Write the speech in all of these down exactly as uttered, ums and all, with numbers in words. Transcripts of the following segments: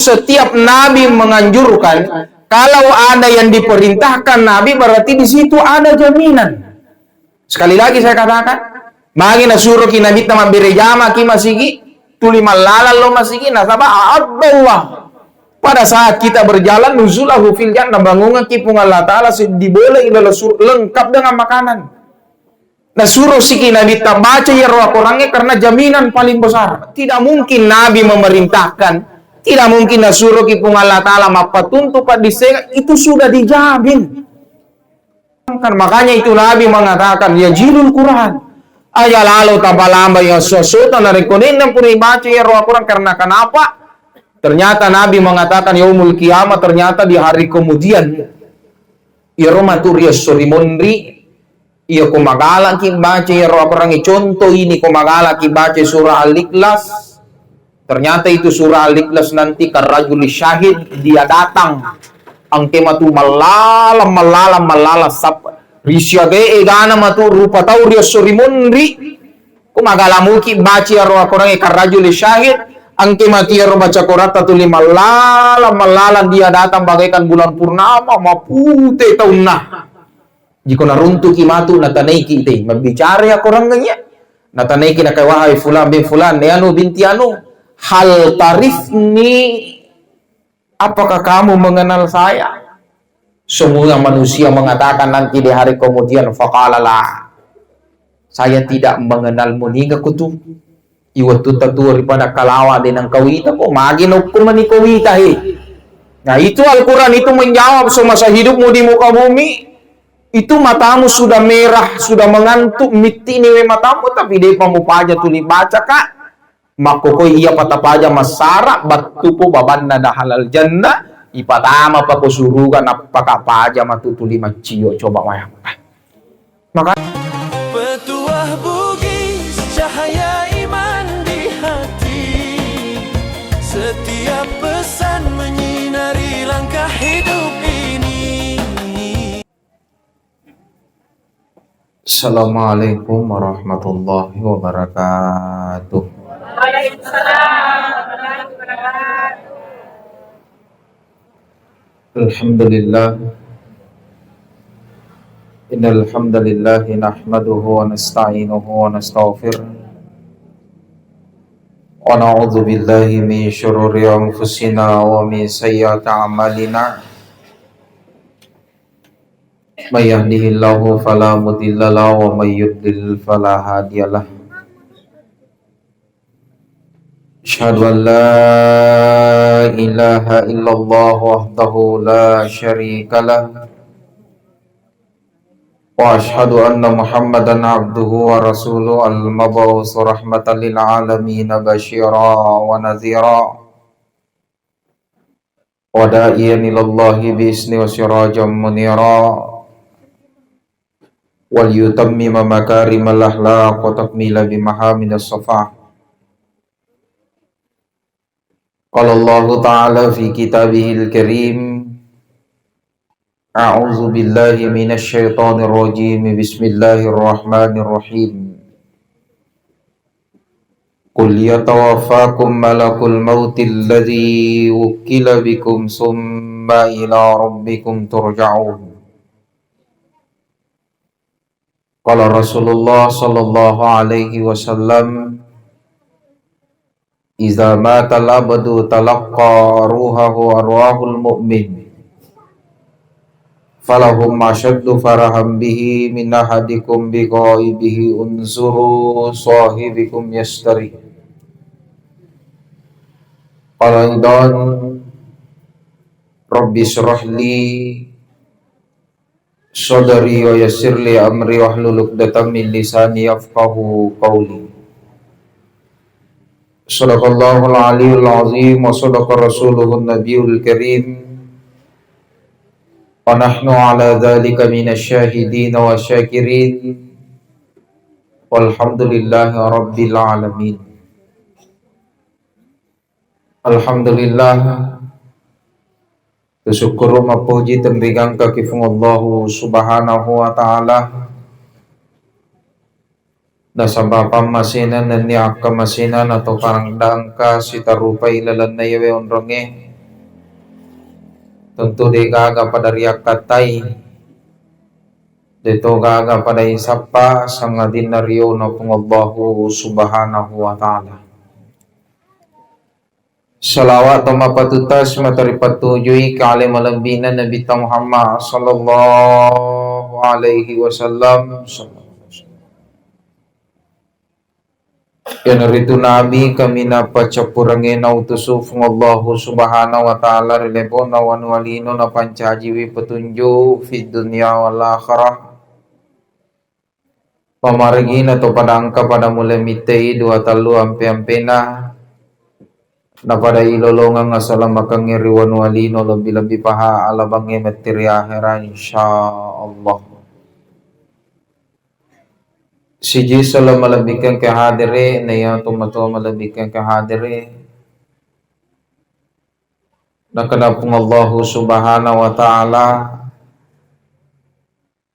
Setiap nabi menganjurkan, kalau ada yang diperintahkan nabi, berarti di situ ada jaminan. Sekali lagi saya katakan, magi nasuroki nabitta mabbere jamaki masigi, tuli mallalang lo masigi, nasaba a'adallah. Pada saat kita berjalan, nuzulahu fil jannah, bangunganki Puang Allah Ta'ala seddi bola ila sur-, lengkap dengan makanan. Nasuro siki nabitta baca iyaro akorangnge karena jaminan paling besar. Tidak mungkin nabi memerintahkan, tidak mungkin nasuroki Puang Allah Ta'ala mappatuntu paddissengan, itu sudah dijamin. Kan makanya itu Nabi mengatakan, "Yajilul Quran." Aja lalo tapalamba yang sesuatu narekko nennang pura ibaca iyaro Al-Quran. Karena kenapa? Ternyata Nabi mengatakan yaumul qiyamah, ternyata di hari kemudian iyaro matu riesso ri monri, iya ko magalaki baca iyaro Al-Quran, contoh ini, ko magalaki baca surah Al-Ikhlas, ternyata itu surah Al-Ikhlas nanti karrajuli syahid, dia datang. Engke matu mallalang, mallalang, mallalang sap-, risiaga egana matu rupa tau riesso ri monri. Ko magalamuki baca iyaro akorangnge karrajuli syahid, engke matu iyaro baca koratta tuli mallalang, mallalang dia datang bagaikan bulan purnama, mapute taunna. Jiko naruntuki matu, natanaiki te, mabbicara ya korang iya. Natanaiki nakai, "Wahai fulan bin fulan, ya anu binti anu, hal tarifni, apakah kamu mengenal saya?" Semua manusia mengatakan nanti di hari kemudian, faqala la, "Saya tidak mengenalmu, niga kutu." Iwettu tatuo ripada kalawa de nengka wita ko, magi naukku mani ko wita he. Nah, itu Al-Quran itu menjawab semasa hidupmu di muka bumi. Itu matamu sudah merah, sudah mengantuk, mitti ni we matamu, tapi depa mupaja tuli baca ka. Makkokoi iya patapaja massara, battupo babanna dahalal jannah, ipatama pako suruga, nappaka paja matu tuli maccio, coba wayangka. Maka Petuah Bugis, cahaya iman di hati. Setiap pesan menyinari langkah hidup ini. Assalamualaikum warahmatullahi wabarakatuh. Alhamdulillah. Innal hamdalillah nahmaduhu wa nasta'inuhu wa nastaghfiruh. Wa na'udzu billahi min syururi anfusina wa min sayyiati a'malina. May yahdihillahu fala mudhillalah wa may yudlil fala hadiyalah. Asyhadu an la ilaha illallah wahdahu la syarikalah. Wa asyhadu anna Muhammadan abduhu wa rasuluh al-mab'usu rahmatan lil alamin basyira wa nadhira. Wa da'iyan ilallahi bi izni wa sirajan munira. Wal yutammima makarimal akhlaq wa takmila bi mahamidas safah. Qala Allahu ta'ala fi kitabihil karim, a'udzu billahi minasy syaithanir rajim. Bismillahirrahmanirrahim. Qul yatawaffakum malakul mautil ladzi wukkila bikum tsumma ila rabbikum turja'un. Qala Rasulullah sallallahu alaihi wasallam, "Idza matal abdu talaqqa ruhahu arwahul mu'min. Falahum asyaddu farahan bihi min ahadikum bi ghaibihi, unzuru sahibikum yastarih." Qala aidan, "Rabbi syrah li sadri wa yassir li amri wahlul 'uqdatam min lisani yafqahu qawli." Sadaqallahul aliyul azim wa sadaqa rasuluhun nabiyul karim. Wa nahnu ala dzalika minasy syahidin wa syakirin. Walhamdulillahi rabbil alamin. Alhamdulillah. Tusukkuru mappoji tenrigangkaki Fuang Allahu Subhanahu wa Ta'ala. Nasaba pammasena nennia akkamasenan atau parang dangka sitarupai lalenna iyawe onrongnge. Tentu degaga pada riakkattai, deto gaga pada isappa sangadinna riona Puang Allahu Subhanahu wa Ta'ala. Salawat to mapatutas mata ripattujui kale malebbina Nabitta Muhammad sallallahu alaihi wasallam. Iyanaritu Nabi kaminang paccappurengnge nautusu Puang Allahu Subhanahu wa Ta'ala ri lebo'na wanua lino, napancajiwi petunjuk fid dunya wal akhirah. Pamarigina to pada engka pada mulle mittei dua tallu ampe-ampena, napada ilolongeng asalamakengnge ri wanua lino, lebbi-lebbi paha alabangnge metti ri ahera, insyaallah. Siji sala malebbikeng ke hadere, na iya tomatoa malebbikeng ke hadere. Nakana Puang Allahu Subhanahu wa Ta'ala,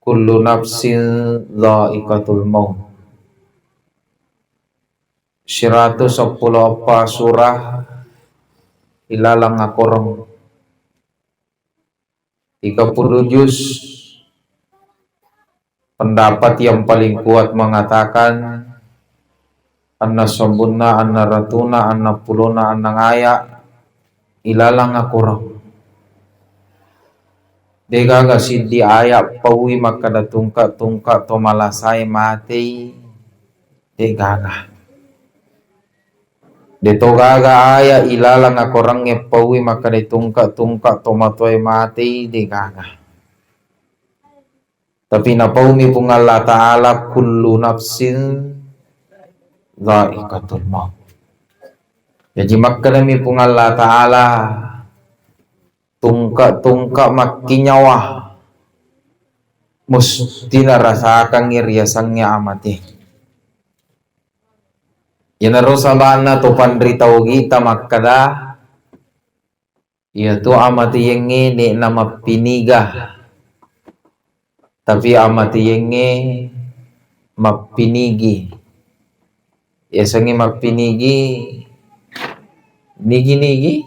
"Kullu nafsin dha'iqatul maut." Seratus seppulo eppa surah ilalang akoreng. Tiga puluh juz. Pendapat yang paling kuat mengatakan, anna sombunna, anna ratuna, anna pulona, anna ngaya ilalang akoreng. Degaga siddi aya paui makkada tungka-tungka to malasae matei, degaga. Deto gaga aya ilalang akorengnge paui makkada tungka-tungka to matoe matei, degaga. Tapi napaumi Puang Allah Ta'ala, "Kullu nafsin dha'iqatul maut." Jaji makkedami Puang Allah Ta'ala, tungka-tungka makkinyawa musti narasakangngi riasengnge amate. Iyanaro saba'na to panrita ogita makkeda, iyatu amatiyengnge de'na mappiniga, tapi amatiyengnge mappinigi. Yasengnge mappinigi, nigi-nigi,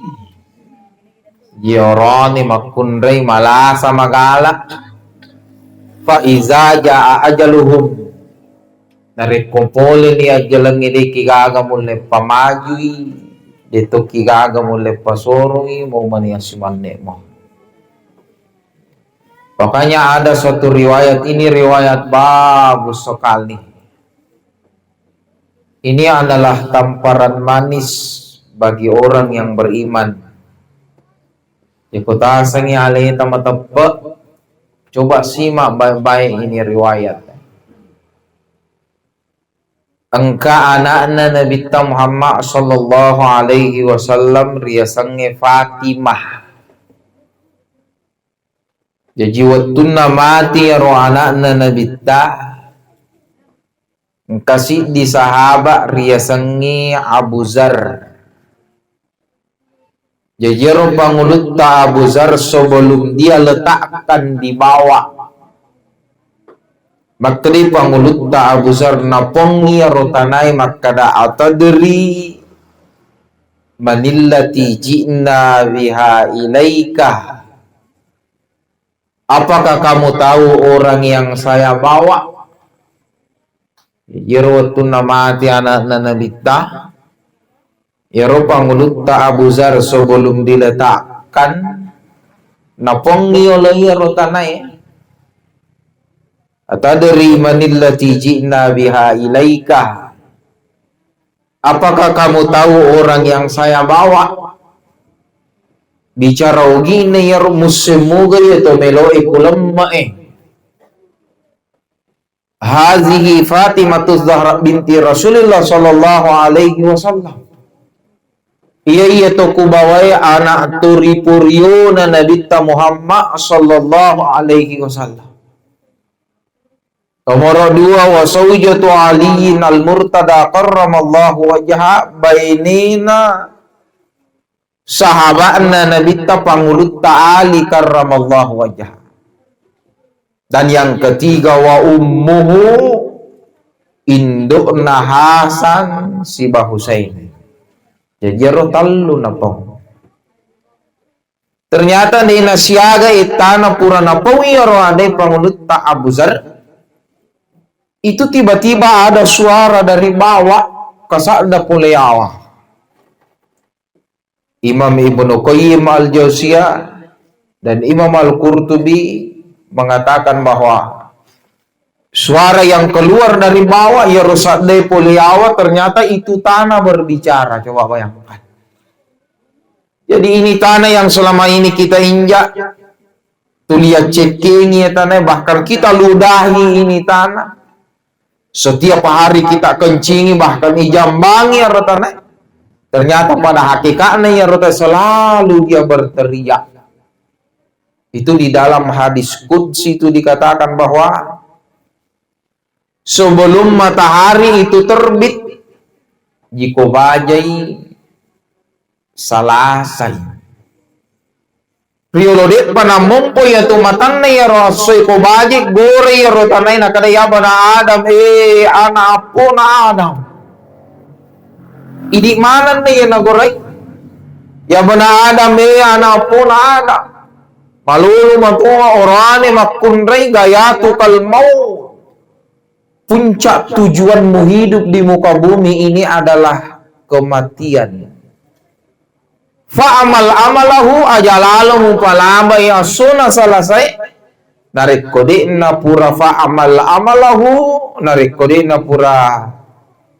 jiorani makkunrai malasa magala. Fa iza jaa ajaluhum, narekko poleni ajjalengnge, de'ki gaga mulle pamajui, de'toki gaga mulle pasoroi, momani asimanne'mo. Makanya ada suatu riwayat, ini riwayat bagus sekali. Ini adalah tamparan manis bagi orang yang beriman. Yako tasengngi aleta mateppe, coba simak baik-baik ini riwayat. Engka anakna Nabitta Muhammad sallallahu alaihi wasallam riasengnge Fatimah. Jaji wettunna mati ero anakna Nabitta, engka siddi sahaba riasengnge Abu Zar. Jaji ero pangulutta Abu Zar sebelum dia letakkan di bawah, makkeda pangulutta Abu Zar, napongi ero tanae makkeda, "Atadri manillati ji'na biha ilaika?" Apakah kamu tahu orang yang saya bawa? Iyaro wettunna mati anakna Nabitta, iyaro pangulutta Abu Zar sebelum diletakkan, napongi olo iyaro tanae. Atadri manillati ji'na biha ilaika? Apakah kamu tahu orang yang saya bawa? Bicara ogina iyaro musse muga iya to meloe kulemme'e. Hazihi Fatimatu Zahra binti Rasulillah sallallahu alaihi wasallam. Iya, iya to kubawae anak to ripuriona Nabitta Muhammad sallallahu alaihi wasallam. Nomoro dua, wa zaujatu Aliyin al-Murtada karramallahu wajha, bainena sahaba'na Nabitta pangulutta Ali karramallahu wajha. Dan yang ketiga, wa ummuhu, indukna Hasan siba Husain. Jaji ero tallu napong. Ternyata de' nasiaga ettana pura napaui iyaro adae pangulutta Abu Zar. Itu tiba-tiba ada suara dari bawah, kasadda pole yawa. Imam Ibnu Qayyim Al-Jauziyah dan Imam Al-Qurtubi mengatakan bahwa suara yang keluar dari bawah, iyaro saddae pole yawa, ternyata itu tanah berbicara. Coba bayangkan. Jadi ini tanah yang selama ini kita injak, tuli yaccekkengi ya tanah, bahkan kita ludahi ini tanah. Setiap hari kita kencingi, bahkan ijambangi iyaro tanah. Ternyata pada hakikatnya iyaro tanah selalu dia berteriak. Itu di dalam hadis qudsi itu dikatakan bahwa sebelum matahari itu terbit, jiko bajai salasai. Riolo de'pa nammompo iyatu matanna iyaro essoe ko baje, gore iyaro tanae, nakada, "Ya bana Adam, eh, ana appona Adam." Idi manenna iya nagorai, "Ya bana Adam, eh, ana appona Adam." Malolo matoa orane makkunrai, gayatukal maut. Puncak tujuanmu hidup di muka bumi ini adalah kematian. Fa'amal amalahu, aja lalo mupalabai assona salasai. Narekko de'na pura fa'amal amalahu, narekko de'na pura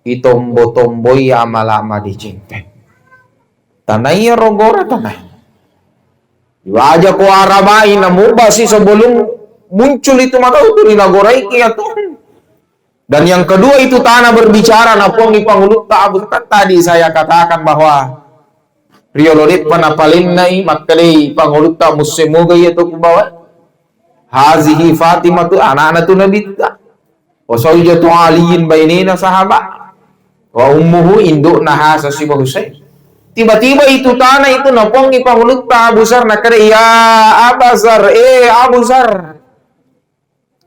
itombo-tomboi amala madecengte. Tanai ro gora tanai. Waja ko arabai namubasi sebelum muncul itu matau tu rinagoraiki ya Tuhan. Dan yang kedua itu tanah berbicara, napongi pangulutta Abu, kan tadi saya katakan bahwa riolo de'pa napalennai makkedai pangulutta, "Musse moga iya to kubawa. Hazihi Fatimah tu anakna tu Nabitta. Wa zaujatu Aliyin, bainena sahabat. Wa ummuhu, indukna Hasan siba Husain." Tiba-tiba itu tanah itu napongi pangulutta Abu Zar, nakkeda, "Ya Aba Zar, eh Abu Zar.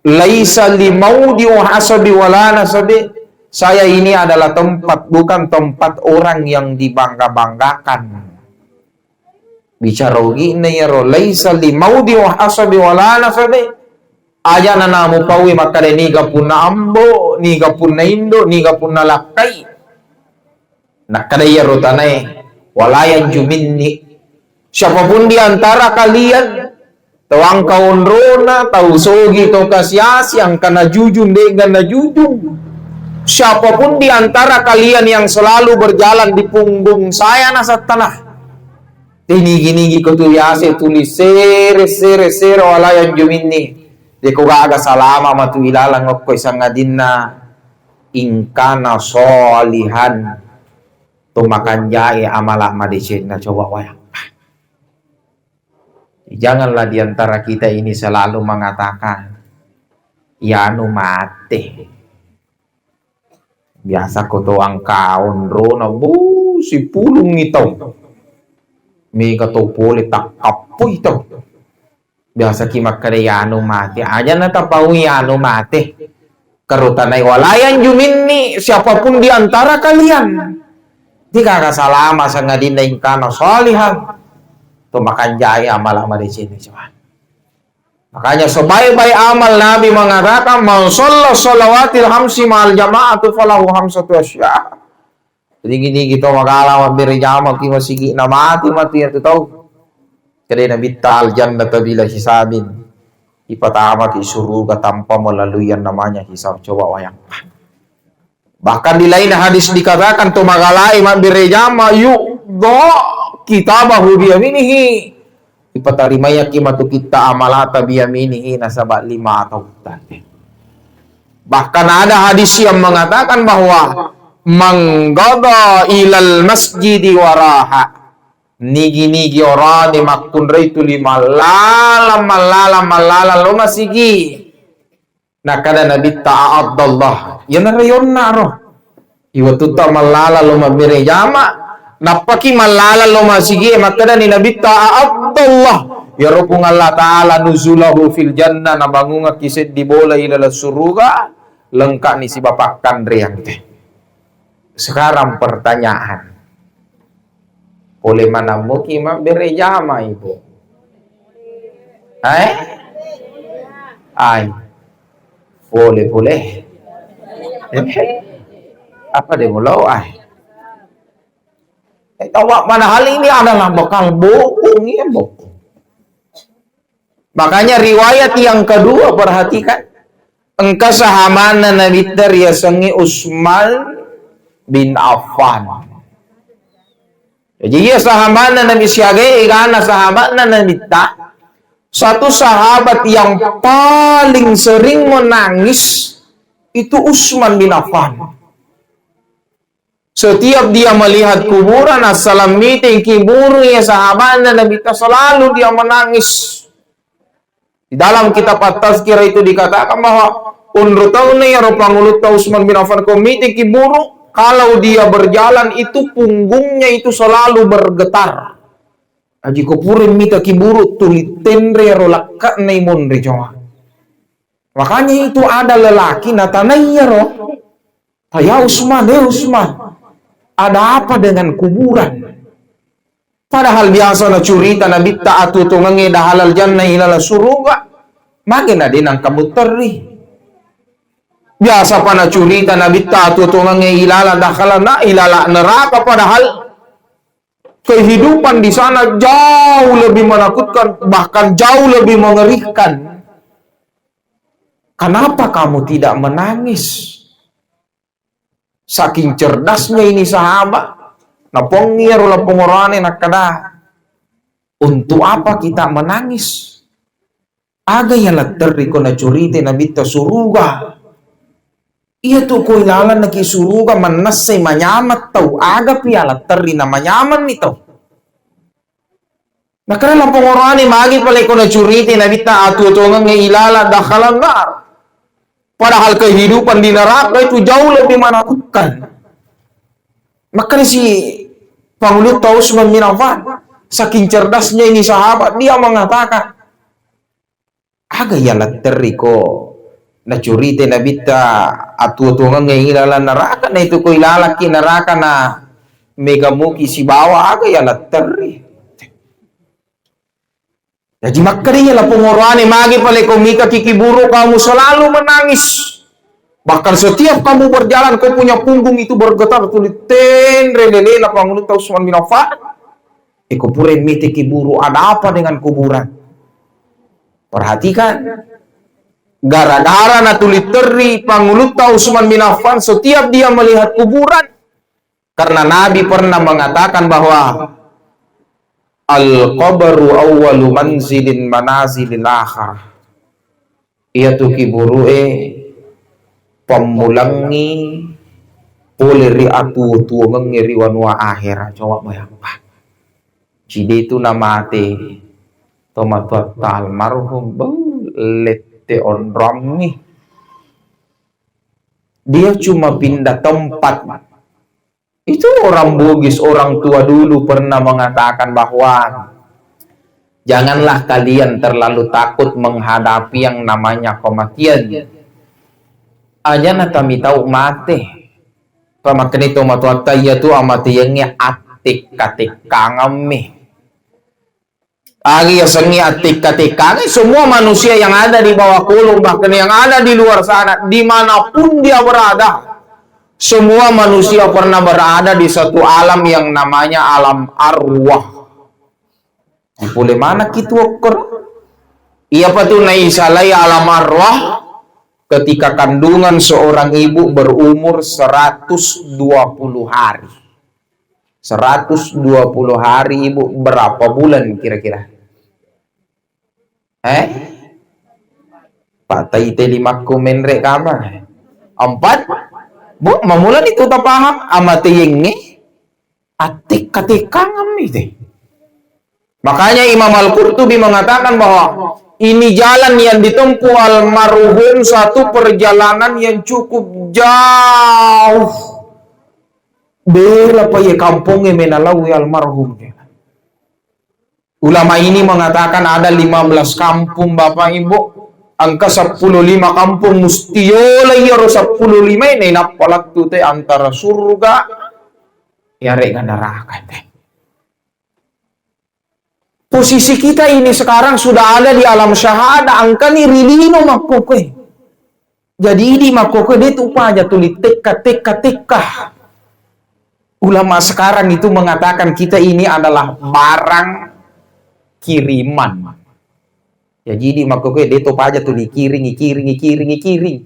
Laisa li maudi'u hasabi wala nasabi. Saya ini adalah tempat, bukan tempat orang yang dibangga-banggakan." Bicara ogi'na iyaro, "Laisa li maudi'u hasabi wala nasabi." Aja nanamu paui makkada niga punna ambo, niga punna indo, niga punna lakkai. Nakkada iyaro tanae, "Wala yanju minni." Siapapun di antara kalian, tau engka onrona, tau sogi, tau kasiasi, engka najujung, de'ga najujung. Siapapun di antara kalian yang selalu berjalan di punggung saya, naseng tanah. Tenigi-nigi ko tu yase tuli sere, sere, sere, wala yanju minni. Deko gaga salama matu ilalang okko sangadinna ingkana solihan. To makanjai amala madecenna, coba wayang. Janganlah di antara kita ini selalu mengatakan, "Yanu mate." Biasa ko to engka onrona, bu, sipulungngi tau. Mega to pole takkappui tau. Biasa ki makkeda, "Yanu mate." Aja na tapaui yanu mate. Karutanai, "Wala yanju minni," siapapun di antara kalian. Tiga salama sangadinna ingkana salihan. To makanjai amala madeceng, coba. Makanya sebaik-baik amal, Nabi mengatakan, "Man shalla shalawatil khamsi ma'al jama'ati falahu khamsatu asya." Nigi-nigi tau magala mabbere jama ki masigi na mati, mati iyatu tau. Kedai Nabitta, "Al jannata bila hisabin." Ipatamaki suruga tanpa melalui yang namanya hisab. Coba wayang. Bahkan di lain hadis dikatakan, to magalai mabbere jama, yu'ta kitabahu biyaminihi. Ipatarimayaki matu kitta amalata biyaminihi, nasaba lima atau tadi. Bahkan ada hadis yang mengatakan bahwa, "Manggodo ilal masjidi waraha." Nigi-nigi orane makkunrai tuli mallalang, mallalang, mallalang lo masigi. Nakkada Nabitta, "A'addallah." Iyanaro yonna ro. Iwatutta mallala lo mabbere jama, nappaki mallala lo masigi, makkadani Nabitta, "A'addallah." Iyaro Puang Allah Ta'ala nuzulahu fil jannah, nabangungakki seddi bola ilalang suruga, lengka'ni siba pakkanreang te. Sekarang pertanyaan. Pole manammuki mabbere jama, Ibu. Ae? Ai. Pole, pole. Apa de mulo ai? Eh, tawa, padahal ini adalah bekal bokong, iya bokong. Makanya riwayat yang kedua, perhatikan. Engka sahabanna Nabitta riasengnge Utsman bin Affan. Jadi, iya sahabatna Nabi siaga, egana sahabatna Nabitta, satu sahabat yang paling sering menangis itu Utsman bin Affan. Setiap dia melihat kuburan, assalam miteng kiburu, iya sahabatna Nabitta, selalu dia menangis. Di dalam kitab At-Tazkirah itu dikatakan bahwa onro taunna iyaro pangulutta Utsman bin Affan, ko miteki buru, kalau dia berjalan itu punggungnya itu selalu bergetar. Aji ko pura mita kiburu, tuli tenre ro lakka'na imonre, coba. Makanya itu ada lelaki natanai iyaro. "Ya Utsman, eh Utsman, ada apa dengan kuburan?" Padahal biasa nacurita Nabitta atuo-tuongengnge dakhalal jannah, ilala suruga. Magi na de nangka mutterri? Biasa pa nacurita Nabitta atuo-tuongengnge ilala dakhala na, ilala neraka, padahal kehidupan di sana jauh lebih menakutkan, bahkan jauh lebih mengerikan. Kenapa kamu tidak menangis? Saking cerdasnya ini sahabat, napongi iyaro lapong oroane nakkeda, "Untuk apa kita menangis? Aga iya letterri ko nacurita Nabitta suruga? Iya tu ko ilalanna ki suruga mannessai manyameng tau, aga pi iya letterri na manyamanni tau?" Nakkeda lapong oroane, "Magi pale ko nacurita Nabitta atuo-tuongengnge ilala dakhalan nar. Padahal kehidupan di neraka itu jauh lebih menakutkan." Makkeda si pangulutta Utsman bin Affan, saking cerdasnya ini sahabat, dia mengatakan, "Aga iya letterri ko nacurita Nabitta atuo-tuongengnge ilala neraka, na itu ko ilalaki neraka na mega muki sibawa, aga iya letterri?" Jaji makkeda iya lapong oroane, "Magi pale ko mita ki kiburu kamu selalu menangis. Bahkan setiap kamu berjalan, kau punya punggung itu bergetar, tuli tenre lelena pangulutta Utsman bin Affan. Iko pura mita kiburu, ada apa dengan kuburan?" Perhatikan. Gara-gara natuli terri pangulutta Utsman bin Affan, setiap dia melihat kuburan, karena Nabi pernah mengatakan bahwa al-qabru awwalu manzilin manazilil akhirah. Iyatu kiburu'e pammulangngi pole ri atuo-tuongengnge ri wanua ahera. Coba bayangkan. Cide tu namate tomatoatta almarhum, bau, lette onrongngi. Dia cuma pindah tempat. Itu orang Bugis, orang tua dulu pernah mengatakan bahwa janganlah kalian terlalu takut menghadapi yang namanya kematian. Aja na kami tahu mate. Pamakkani tomatoatta, iyatu amateyengnge attekka-tekkangemmi. Agi yasengnge attekka-tekkangnge, semua manusia yang ada di bawah kolong, bahkan yang ada di luar sana, dimanapun dia berada, semua manusia pernah berada di satu alam yang namanya alam arwah. Pole manekki tu okkoro. Iyapa tu naisalai alam arwah? Ketika kandungan seorang ibu berumur seratus dua puluh hari. Seratus dua puluh hari, Ibu, berapa bulan kira-kira? Eh? Patai te limakku menre kama. Empat? Bu, mamulani tu tapaham, amateyengnge, attekka-tekkangemmi te. Makanya Imam Al-Qurtubi mengatakan bahwa ini jalan yang ditempuh almarhum satu perjalanan yang cukup jauh. Bela pa ye kampongnge menalaui almarhum. Ulama ini mengatakan ada lima belas kampung, Bapak Ibu. Engka seppulo lima kampung musti yola iyaro seppulo lima ini nappa lettu te antara surga yarega neraka te. Posisi kita ini sekarang sudah ada di alam syahadah, engkani ri lino makkokkoe. Jadi idi makkokkoe de tu paja tuli tekka, tekka, tekka. Ulama sekarang itu mengatakan kita ini adalah barang kiriman. Jadi idi makkokkoe de tu paja tuli kiring, kiring, kiring, kiring.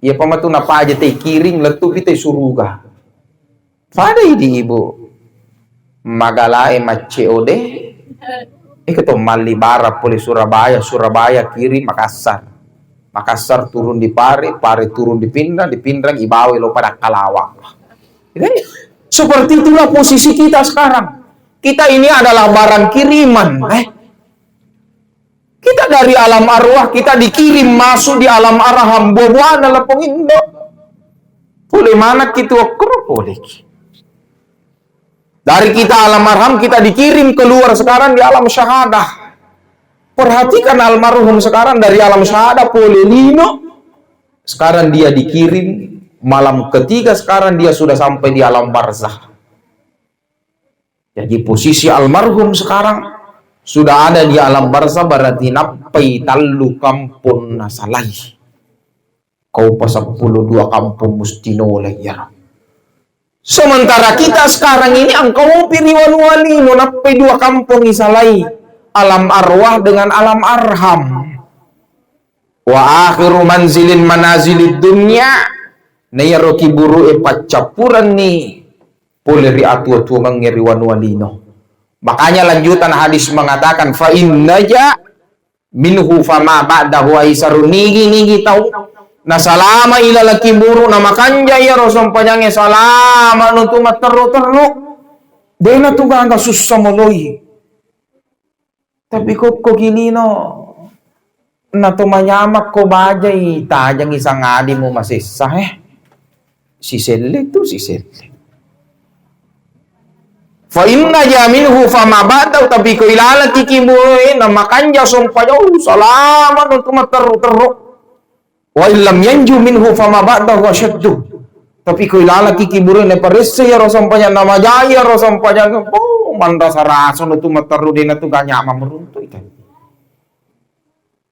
Iya pamatu napaja te kiring lettu pi te suruga. Pada idi ibu. Magalae macce ode. Iko to malli barang pole Surabaya, Surabaya kiring Makassar. Makassar turun di Pare, Pare turun di Pinrang, di Pinrang ibawa lo pada Kalawa. Seperti itulah posisi kita sekarang. Kita ini adalah barang kiriman, eh. Kita dari alam arwah, kita dikirim masuk di alam arham, buah-buahan lapong indo. Pole mana kita okkoro pole ki. Dari kita alam arham, kita dikirim keluar sekarang di alam syahadah. Perhatikan almarhum sekarang dari alam syahadah pole lino. Sekarang dia dikirim malam ketiga, sekarang dia sudah sampai di alam barzah. Jadi posisi almarhum sekarang sudah ada di alam barzah, berarti nappai tallu kampong nasalai. Kau pa seppulo dua kampong musti nolai ya. Sementara kita sekarang ini engkau pi ri wanua lino, nappai dua kampong isalai, alam arwah dengan alam arham. Wa akhiru manzilin manazilid dunya, na iyaro kiburu'e paccappurenni pole ri atuo-tuongengnge ri wanua lino. Makanya lanjutan hadis mengatakan, "Fa in naja minhu fama ba'dahu," aisaru nigi-nigi tau nasalama ilaleng kiburu, na makanja iyaro sompajangnge salama nuntu matterru-terru. Dena tu gaga sussa moloi. Tapi kokko gilino, na to manyamakko bajai, tajangi sangadimu masessa, eh. Siselle tu, siselle. Fa inna ja minhu fama ba'dahu, tapi ko ilalaki kiburu, eh, na makanja sompajau, salama nuntu matterru-terru. Wa illam yanju minhu fama ba'dahu asyaddu. Tapi ko ilalaki kiburu, na paresse iyaro sompajang, na majai iyaro sompajang, oh, manrasa-rasa nuntu matterru, dena tu ganya mameruntu itu.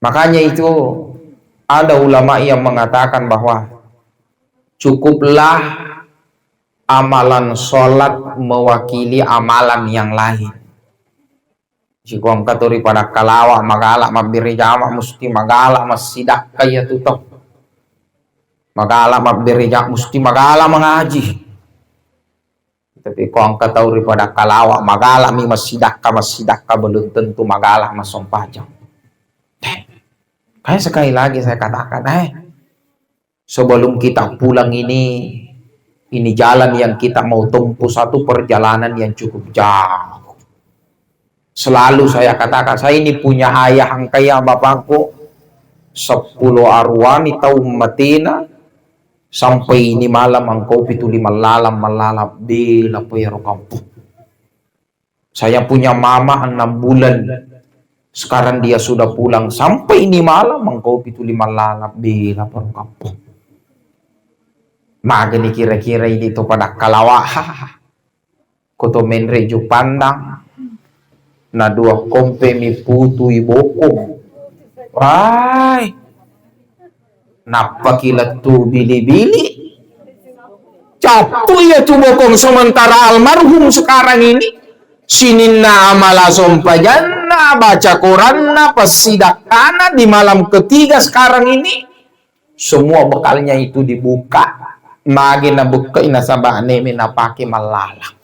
Makanya itu ada ulama yang mengatakan bahwa cukuplah amalan sholat mewakili amalan yang lain. Siko engka to ripada kalawa magala mabbere jama, musti magala massidakka iyatu to. Magala mabbere jama, musti magala mangaji. Tapi ko engka tau ripada kalawa, magala mi massidakka, massidakka, belum tentu magala massompajang. Eh, kan sekali lagi saya katakan, eh, sebelum kita pulang ini, ini jalan yang kita mau tempuh satu perjalanan yang cukup jauh. Selalu saya katakan, saya ini punya ayah engka iya bapakku, seppulo aruwani taung matena, sampai ini malam engkau pi tuli mallalang, mallalang, bela pa iyaro kampong. Saya punya mama enam bulan, sekarang dia sudah pulang, sampai ini malam engkau pi tuli mallalang, bela pa ro kampong. Magani kira-kira ini to pada kalawa. Ko to menre Jupandang, na dua kompe mi putui bokong. Wai. Nappaki lettu bili-bili. Cappu iya tu bokong, sementara almarhum sekarang ini sininna amala sompajanna, baca Quranna, passidakkana di malam ketiga sekarang ini, semua bekalnya itu dibuka. Magi nabukkai nasaba neme napake mallalang.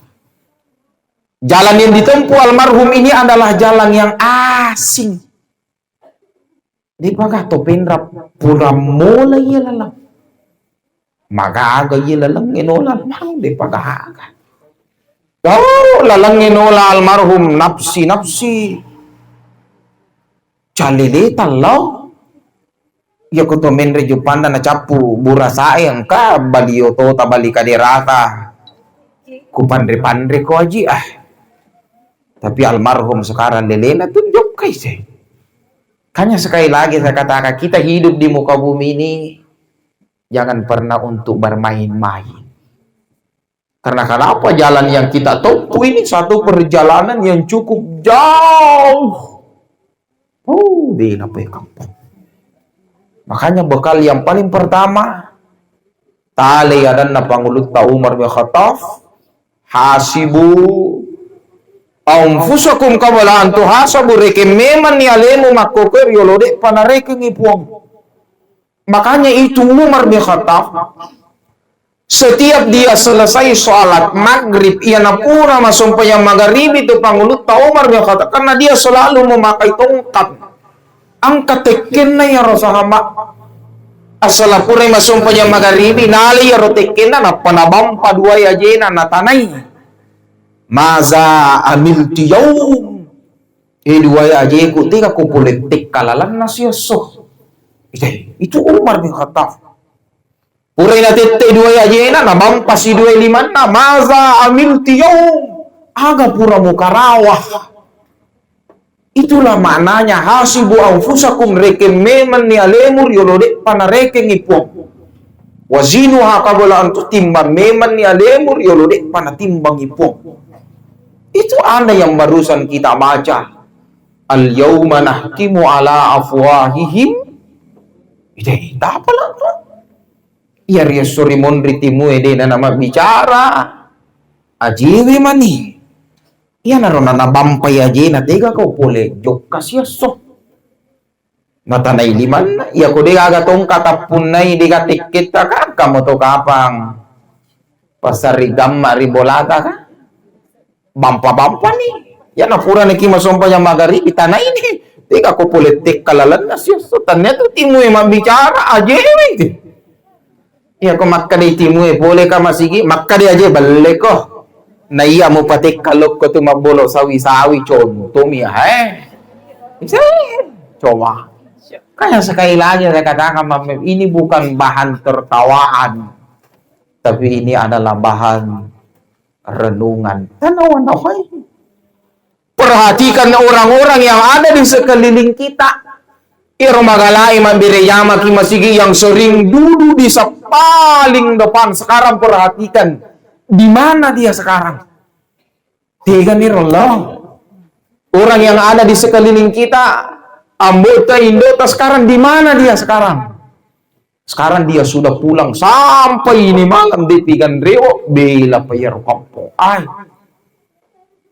Jalan yang ditempuh almarhum ini adalah jalan yang asing. Depaga to penra pura mola iya laleng. Magaga iya laleng enola almarhum, depaga. Oh, laleng enola almarhum, nafsi-nafsi. Calele tallo. Iya ko to menre Jupanda nacappu burasa'e, engka bali otota, bali kaderata. Ku panre-panre ko aji ah. Tapi almarhum sekarang lelena tu jokkai se. Kanya sekali lagi saya katakan, kita hidup di muka bumi ini jangan pernah untuk bermain-main. Karena kenapa, jalan yang kita tempuh ini satu perjalanan yang cukup jauh. Oh, di napa ya kampung. Makanya bekal yang paling pertama, tale adanna Pangulutta Umar bin Khattab, "Hasibu anfusakum qabla an tuhasabu," rekeng memanni alemu makkokkoe riolo de'pa narekengngi Puang. Makanya itu Umar bin Khattab, setiap dia selesai sholat maghrib, iya napura masompajang magaribi tu Pangulutta Umar bin Khattab, karena dia selalu memakai tongkat. Engka tekkenna iyaro sahabat. Assala purai masompajang magaribi, nalai iyaro tekkenna, nappa nabampa duai ajena, natanai. "Maza amilti yaum?" Eh, duai ajeku, tega ko pole tekka lalenna siesso. Itu Umar bin Khattab. Purai natette duai ajena, nabampa si duai limanna, "Maza amilti yaum?" Aga pura mukarawah. Itulah maknanya, "Hasibu anfusakum," rekeng memanni alemu riolo de'pa narekengngi Puang. "Wazinuha qabla an tu," timbang memanni alemu riolo de'pa natimbangngi Puang. Itu ada yang barusan kita baca. "Al yauma nahtimu ala afwahihim." Ide, tapala tu. Iya riesso rimonri timue de na mabbicara. Ajewe mani. Iyanaro na nabampai ajena, tega kau pole jokka siesso. Natanai limanna, iya ko de gaga tongka tappunnai, de gaga tekketta ka, engka moto kapang. Pasari gamma ri bolata ka. Bampa-bampa ni. Iya na pura neki masompajang magaribi, tanai ni. Tega ko pole tekka lalenna siesso. Tania tu timue mabbicara, ajewe. Iya ko makkadai timue pole ka masigi, makkadai aje belle ko. Na iya mupatekka lokko tu mabbolo sawi-sawi, contomi, eh. Bisa, coba. Kan yang sekali lagi saya katakan, Bang Mem, ini bukan bahan tertawaan, tapi ini adalah bahan renungan. Tanawa-nawai. Perhatikan orang-orang yang ada di sekeliling kita. Iro magalai mabbere jamaki masigi yang sering duduk di sa-, paling depan. Sekarang perhatikan, di mana dia sekarang? Tega ni ro lo. Orang yang ada di sekeliling kita, ambota, indota sekarang, di mana dia sekarang? Sekarang dia sudah pulang sampai ini malam, de pigan rewo, bela pa iyaro kampong. Ai.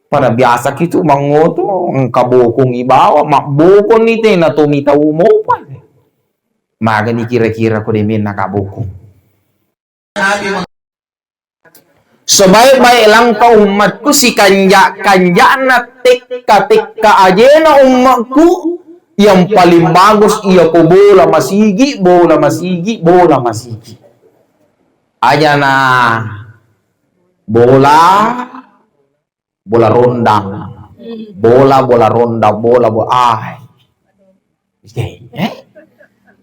Pada biasa kitu mangoto, engka bokong ibawa, mabbokong ni tena to mitau mopa. Magani kira-kira ko de menna ka bokong. Sebaik-baik langkah umatku, sikanja-kanjana tekka-tekka ajena umatku, yang paling bagus iya ko bola masigi, bola masigi, bola masigi. Ajana bola, bola rondang. Bola, bola rondang, bola, bola. Ah. Oke, eh?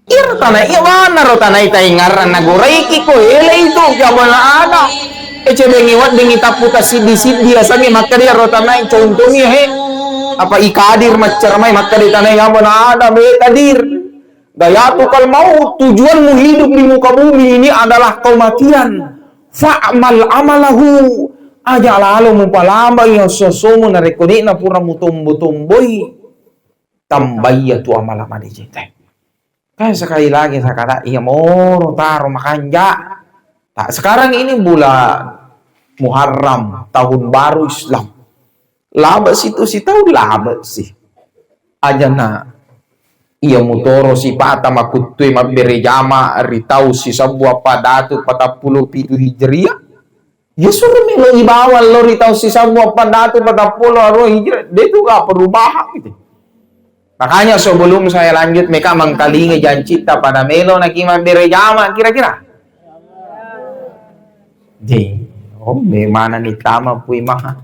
Iyaro tanai, iya mana ro tanai taingarang nagoraiki ko, elei tu, jabana ada. Eh, cebengi weddingi tappu tasiddi-siddi, asangi makkeda iyaro tanai, contohnya, he. Apa ikadir maccara mai makkeda tanai, jabana ada, be kadir. Gayatukal maut, tujuanmu hidup di muka bumi ini adalah kematian. Fa'mal amalahu, aja lalo mupalamba iya esso-essomu narekko de'na pura mutombo-tomboi. Tambaiya tu amala madeceng te. Kan sekali lagi saya kata, iya moro taro makanja. Tak, sekarang ini bulan Muharram, tahun baru Islam. Labe si tu sitaung, labe si. Ajana iya mutoro sipata makuttue mabbere jama ri tau sisebbu appa datu patappulo pitu Hijriah. Iya suro melo ibawa lo ri tau sisebbu appa datu patappulo aro Hijriah. De tu ga perubahan gitu. Makanya sebelum saya lanjut, meka mengkalingi jancita pada melo naki mabbere jama kira-kira. Di, oh, me mana ni tama pui maha.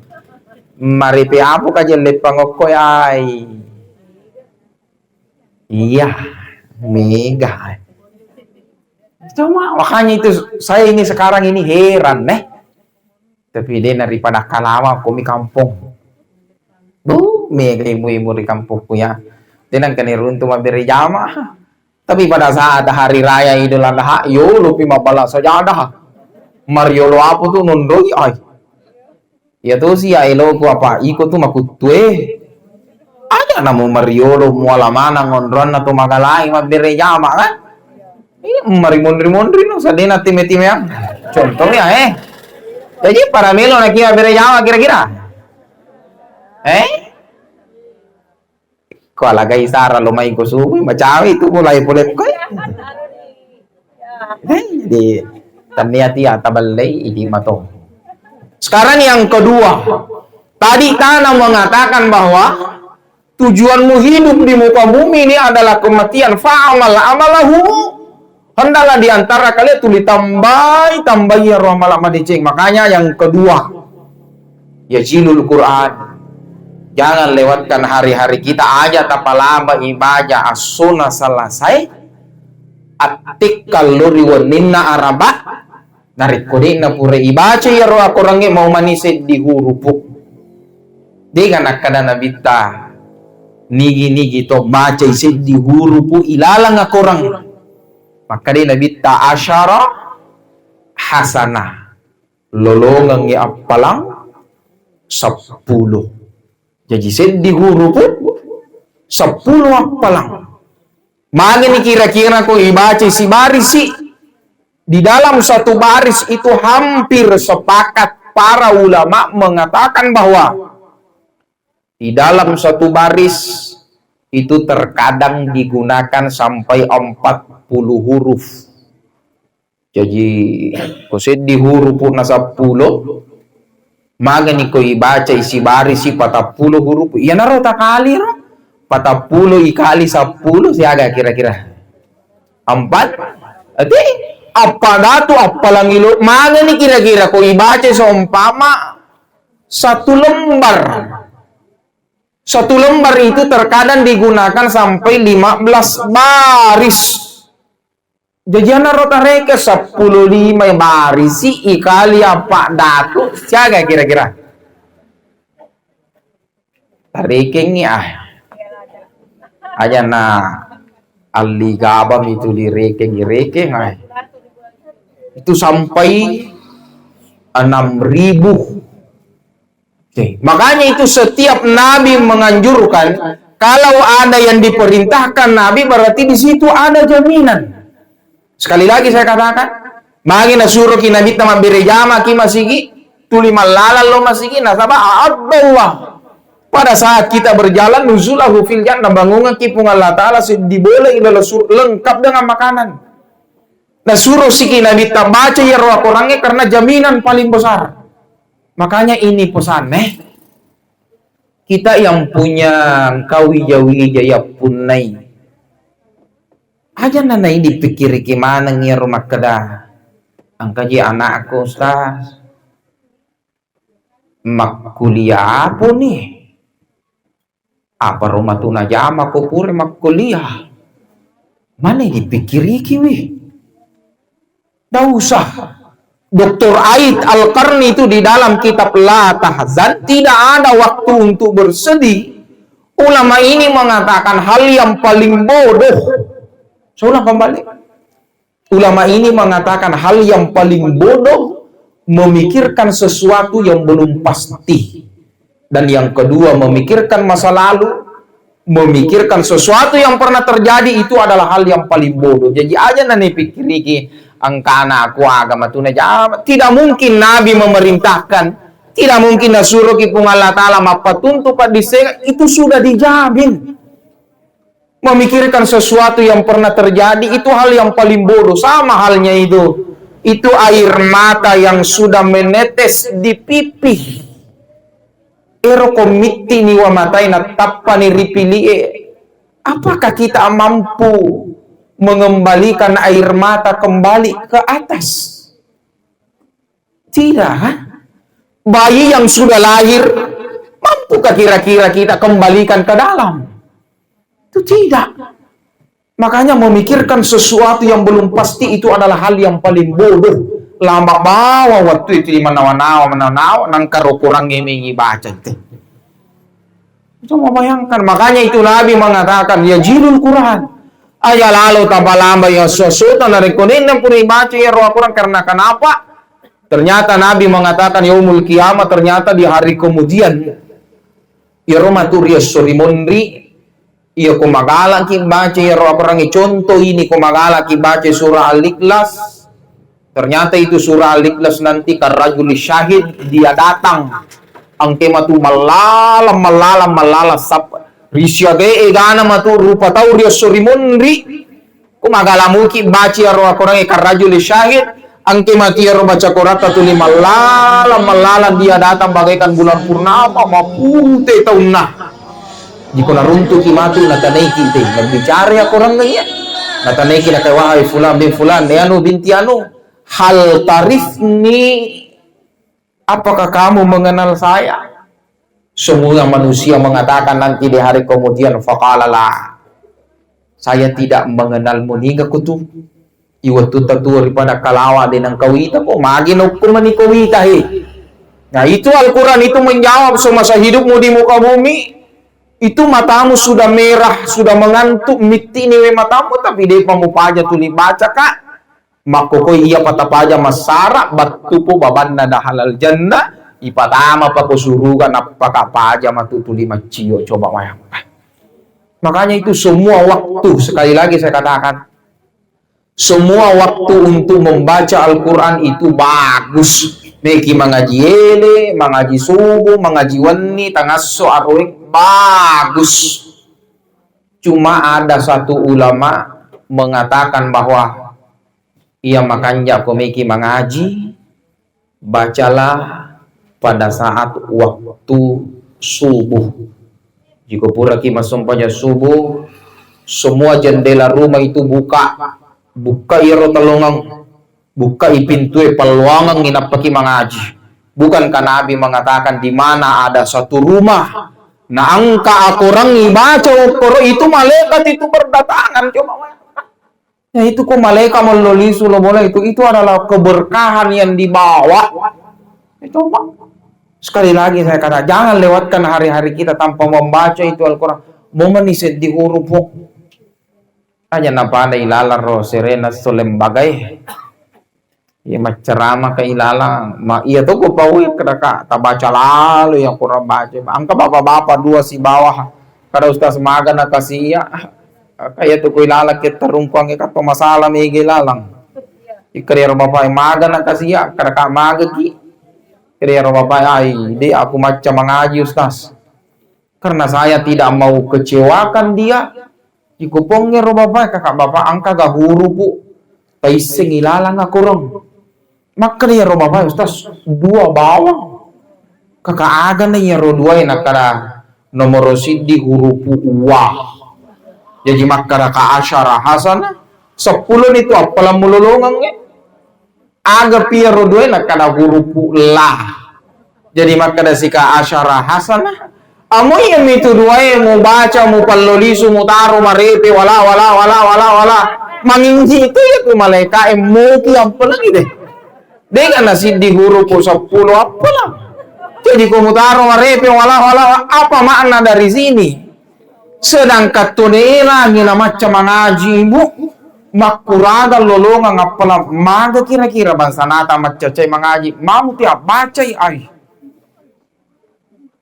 Maripe apu kajelle pangokko ai. Iya, mega. Cuma makanya itu saya ini sekarang ini heran, eh. Tapi de naripada kalama komi kampong. Duh, mega ibu-ibu ri kampokku ya. De nangkani runtu mabbere jama. Tapi pada saat hari raya Idul Adha, yolo pi mabbala sajadah. Mariolo apa tu nonroi ai. Iya tosi ya eloku apa iko tu makuttue. Aja namu mariolo muala manang onroanna to magalai mabbere jama kan. Iya, marimondri-mondri no sadena time-timeang. Contohnya eh. Jadi para melo naki mabbere jama kira-kira. Eh? Ko alagai sara lo mai ko subuh, macawe itu mulai pole ko. Eh, jadi tania tia tabellei idi mato. Sekarang yang kedua, tadi Tana mengatakan bahwa tujuanmu hidup di muka bumi ini adalah kematian. Fa'amal amalahu Hendaklah di antara kalian tuli tambai, tambai iyaro amala madeceng. Makanya yang kedua, yajilul Quran. Jangan lewatkan hari-hari kita aja tapalaba ibaja assona selesai. Attikka lo ri wenninna araba. Narekko de'na pura ibaca iyaro akorangnge mau mani seddi hurupu. Dega nakkada nabitta nigi-nigi to bacai seddi hurupu ilalang akorang. Makkedai Nabitta, "Asyara hasanah." Lolongengngi appalang seppulo. Jaji seddi hurupu, seppulo appalang. Magani kira-kira ko ibacai sibarisi? Di dalam satu baris itu hampir sepakat para ulama mengatakan bahwa di dalam satu baris itu terkadang digunakan sampai empat puluh huruf. Jaji, ko seddi hurupu na seppulo, magani ko ibacai sibarisi patappulo hurupu. Iyanaro takaliro, patappulo ikali seppulo, siaga kira-kira? Empat? Ati, appa datu, appalangi lo, magani kira-kira ko ibacai seumpama satu lembar. Satu lembar itu terkadang digunakan sampai lima belas baris. Jaji iyaro tareke seppulo lima barisi ikali appa datu, siaga kira-kira? Tarekengngi ah. Aja na alli gabang itu lirekeng-rekeng ah. Itu sampai enam ribu. Oke, makanya itu setiap nabi menganjurkan, kalau ada yang diperintahkan nabi, berarti di situ ada jaminan. Sekali lagi saya katakan, magi nasuroki nabitta mabbere jama ki masigi, tuli mallalang lo masigi, nasaba a'adallah. Pada saat kita berjalan, nuzulahu fil jannah, bangunganki Puang Allah Ta'ala seddi bola ilalang sur-, lengkap dengan makanan. Nasuro siki nabitta baca iyaro akorangnge karena jaminan paling besar. Makanya ini pesanne, kita yang punya engka wija-wija yappunnai. Aja nanai dipikkiriki maneng iyaro makkeda, engkaji anakku, Ustaz. Makkuliah apa ni? Apa ro matu najama ko pura makkuliah? Mane dipikkiriki wi. Ndak usah. Doktor Aid Al-Qarni itu di dalam kitab La Tahzan, tidak ada waktu untuk bersedih. Ulama ini mengatakan hal yang paling bodoh. Saya ulang kembali. Ulama ini mengatakan hal yang paling bodoh memikirkan sesuatu yang belum pasti. Dan yang kedua, memikirkan masa lalu, memikirkan sesuatu yang pernah terjadi itu adalah hal yang paling bodoh. Jadi aja nani pikiriki engkana aku agama tu najama. Tidak mungkin Nabi memerintahkan, tidak mungkin nasuroki Puang Allah Ta'ala mappatuntu paddissengeng, itu sudah dijamin. Memikirkan sesuatu yang pernah terjadi itu hal yang paling bodoh. Sama halnya itu. Itu air mata yang sudah menetes di pipi. Ero ko mittini wa matai nattappani ri pilie. Apakah kita mampu mengembalikan air mata kembali ke atas? Tidak, kan? Bayi yang sudah lahir, mampukah kira-kira kita kembalikan ke dalam? Itu tidak. Makanya memikirkan sesuatu yang belum pasti itu adalah hal yang paling bodoh. Lama bawa waktu itu di manawa-nawa, manawa-nawa, nangka ro Quran ngemengi baca itu. Coba bayangkan, makanya itu Nabi mengatakan, "Yajilul Quran." Aja lalo tapalamba ya sesuatu narekko nenna pura baca ya roh Quran karena kenapa? Ternyata Nabi mengatakan yaumul qiyamah, ternyata di hari kemudian, iyaro matu ri esso ri monri, iya ko magalaki baca iyaro akorangnge, contoh ini, ko magalaki baca surah Al-Ikhlas, ternyata itu surah Al-Ikhlas nanti karrajuli syahid, dia datang. Engke matu mallalang, mallalang, mallalang sap-, risiagae egana matu rupa tau ri esso ri monri. Ko magala muki baca iyaro akorangnge karrajuli syahid, engke matu iyaro baca koratta tuli mallalang, mallalang dia datang bagaikan bulan purnama, mapute taunna. Jiko naruntuki matu, natanaiki te, mabbicara akorangnge iya. Natanaiki naka, "Wahai fulan bin fulan, eh anu binti anu, hal tarifni?" Apakah kamu mengenal saya? Semua manusia mengatakan nanti di hari kemudian, faqala la, saya tidak mengenalmu, niga kutu. Iwettu tatuo ripada kalawa de nengka wita ko, magi nokko mani ko wita he. Nah, itu Al-Quran itu menjawab semasa hidupmu di muka bumi. Itu matamu sudah merah, sudah mengantuk, mittini we matamu, tapi depa mupaja tuli baca ka. Makkokoi iya patapaja massara, battupo babanna dahalal jannah, ipatama pako suruga, nappaka paja matu tuli maccio, coba bayangkan. Makanya itu semua waktu, sekali lagi saya katakan, semua waktu untuk membaca Al-Quran itu bagus. Meki mangaji ele, mangaji subuh, mangaji wenni, tangasso, aroeng, bagus. Cuma ada satu ulama mengatakan bahwa iya makanja ko meki mangaji, bacalah pada saat waktu subuh. Jika puraki massempajang subuh, semua jendela rumah itu buka, buka iyaro tellongeng, bukai pintue, palloangengngi nappaki mangaji. Bukankah Nabi mengatakan di mana ada satu rumah naengka akorangngi baca okkoro itu, malaikat itu berdatangan? Coba bayangkan. Ya, itu kok malaikat mello lisu lo bola itu, itu adalah keberkahan yang dibawa. Ya, coba. Sekali lagi saya kata, jangan lewatkan hari-hari kita tanpa membaca itu Al-Quran. Momeni seddi hurupu. Aja napada ilalang ro serena so lembagai. Iya, maccarama ka ilalang. Ma, iya to ko pau ya, kada ka tabaca lalo yang kurang baca. Angka bapak-bapak dua sibawa. Kada ustaz maga na kasiya. Kaya tu ko ilalang ke tarungkuang ka to masalah mege lalang. Ikkada ro bapak maga na kasiya, kada ka maga ki. Kada ro bapak, ai, de aku macca mangaji ustaz. Karena saya tidak mau kecewakan dia. Iko pongnge ro bapak, kakak bapak angka ga hurupu. Taissengi lalang akorong. Makkeda iyaro bapak, "Ustaz, dua bawang." Kaka agana iyaro duae? Nakkeda nomoro siddi hurupu wa. Jaji makkeda ka asyara hasana, seppulo ni tu appalang mulolongengnge. Aga pi iyaro duae? Nakkeda hurupu la. Jadi makkeda sika asyara hasana. Amo iya mitu duae mubaca, mupallo lisu, mutaro marepe, wala, wala, wala, wala, wala. Manginji itu ya tu malaikae muki ampelagi deh. Dega na siddi hurupu seppulo appalang. Jadi ko mutaro marepe, wala, wala, wala, apa makna dari sini? Sedangkan tu de elangi na macca mangaji, Bu, makkuraga lolongang appalang, maga kira-kira bangsa nata maccacai mangaji, mau ti abbacai ai.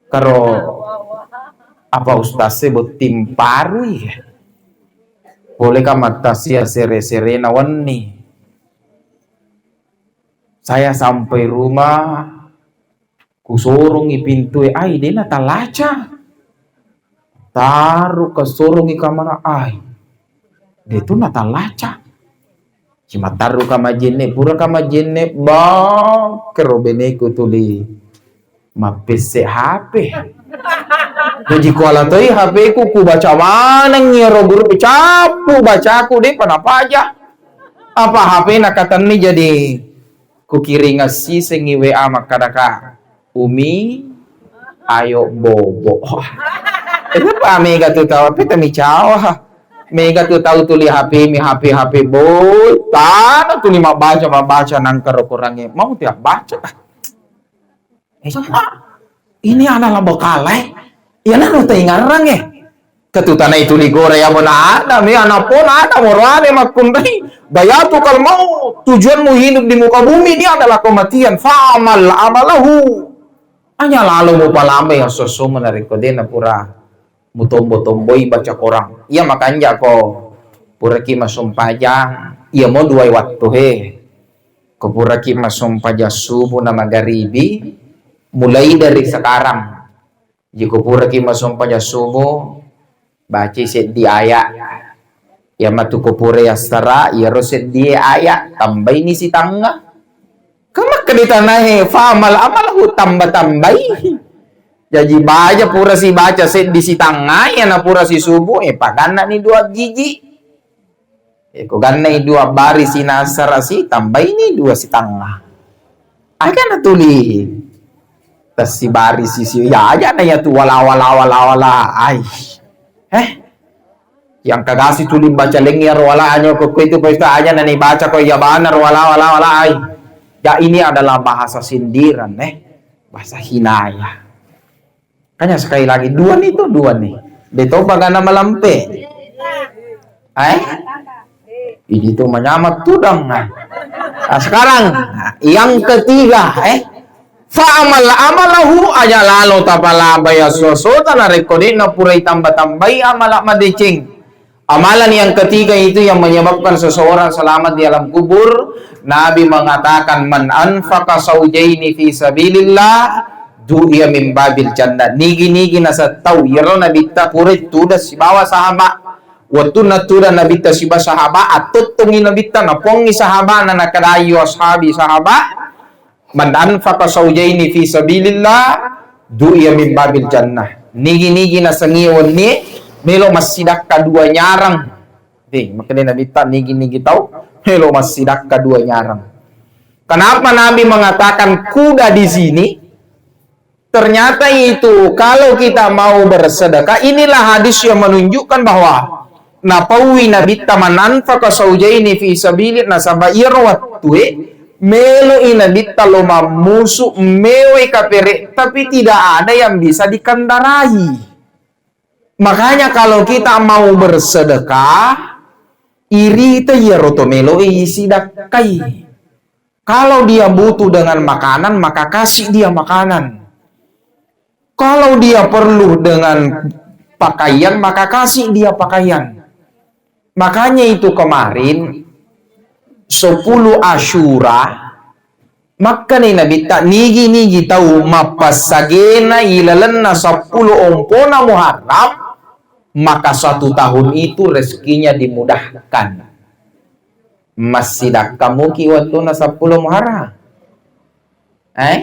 Karo apa ustaz e botting parui. Bolehkah mattasia sere-serena wenni? Saya sampai rumah, kusorongi pintue, ai, de natalaca. Taru kasorongi kamara, ai, de tu natalaca. Cimattaru kamajenne, pura kamajenne, bang, kero beneku tuli mappesse H P. Jadi kuala toi H P ku, kubaca maneng iyaro guru, cappu bacaku, depa napaja. Apa H P nakatenni jadi kukiring assisengngi W A makkadaka, "Umi, ayo bobo." Itu pa mega tu tau, apa temi cawa. Mega tu tau tuli H P mi, H P, H P, boy. Tana tuli mabbaca, mabbaca nangka ro korangnge. Mau tiap baca. Eh, ini adalah bekal, eh. Iyana ro taingarrang, eh. Ketutanai tuli gora ya bona ada me anak pona ada moroane makkunrai. Gayatu kalau mau tujuanmu hidup di muka bumi ini adalah kematian. Fa'amal amalahu. Hanya lalu mu palame yang sosoma narekko dena pura mutombo-tomboi baca Quran. Iya makanja ko puraki masumpajang, iya mo duai wattu he. Ko puraki masumpajang subuh na magaribi, mulai dari sekarang. Jiko puraki masumpajang subuh, bacai seddi ayat. Iya matu ko pura yassara, iyaro seddi ayat, tambaini sitangnga. Ka makkeda tanahe, fa'amal amalahu, tambah-tambai. Jaji baja pura sibaca seddi sitangnga, iya na pura sisubu, eh, pagannani dua jiji. Eh, ko gannai dua bari sinassara si, tambaini dua sitangnga. Aga natuli tessibarisi si, ya aja na ya tu wala, wala, wala, wala, ai. Eh? Yang kagasi tuli baca lengi ro wala, aja ko, ko itu pesta aja nani baca ko iya bana ro wala, wala, wala, ai. Ya, ini adalah bahasa sindiran, eh. Bahasa hinaya. Kanya sekali lagi, dua nih tuh, dua nih. De topa gana malampe. Eh? Ini tuh menyamar tudang. Nah, sekarang, nah, yang ketiga, eh? Fa'amal amalahu, aja lalo tapalaba ya sosota narekko de na purai tambah-tambai amala madeceng. Amalan yang ketiga itu yang menyebabkan seseorang selamat di alam kubur. Nabi mengatakan, "Man anfaqa saujaini fi sabilillah, du'iya min babil jannah." Nigi-nigi nasettau, iyaro Nabitta pura tudang sibawa sahabat. Wettunna tudang Nabitta sibawa sahabat, attuttungi Nabitta, napongi sahabat, na nakadai, "Yo ashabi sahabat, man anfaqa saujaini fi sabilillah, du'iya min babil jannah." Nigi-nigi nasengi wenni melo massidakka dua nyarang. Deh, makanya Nabitta nigi-nigi tau melo massidakka dua nyarang. Kenapa Nabi mengatakan kuda di sini? Ternyata itu, kalau kita mau bersedekah, inilah hadis yang menunjukkan bahwa napaui Nabitta, "Man anfaqa saujaini fi sabili," nasaba iyaro wattue meloi Nabitta lo mammusu mewai kapere, tapi tidak ada yang bisa dikendarai. Makanya kalau kita mau bersedekah, irita iyaro to meloi isidakkai. Kalau dia butuh dengan makanan, maka kasih dia makanan. Kalau dia perlu dengan pakaian, maka kasih dia pakaian. Makanya itu kemarin, sepuluh Asyura, makkani Nabitta, nigi-nigi tau mappassagena ilalenna sepuluh ompona Muharram, maka satu tahun itu rezekinya dimudahkan. Massidakka muki wettunna sepuluh Muharram. Eh?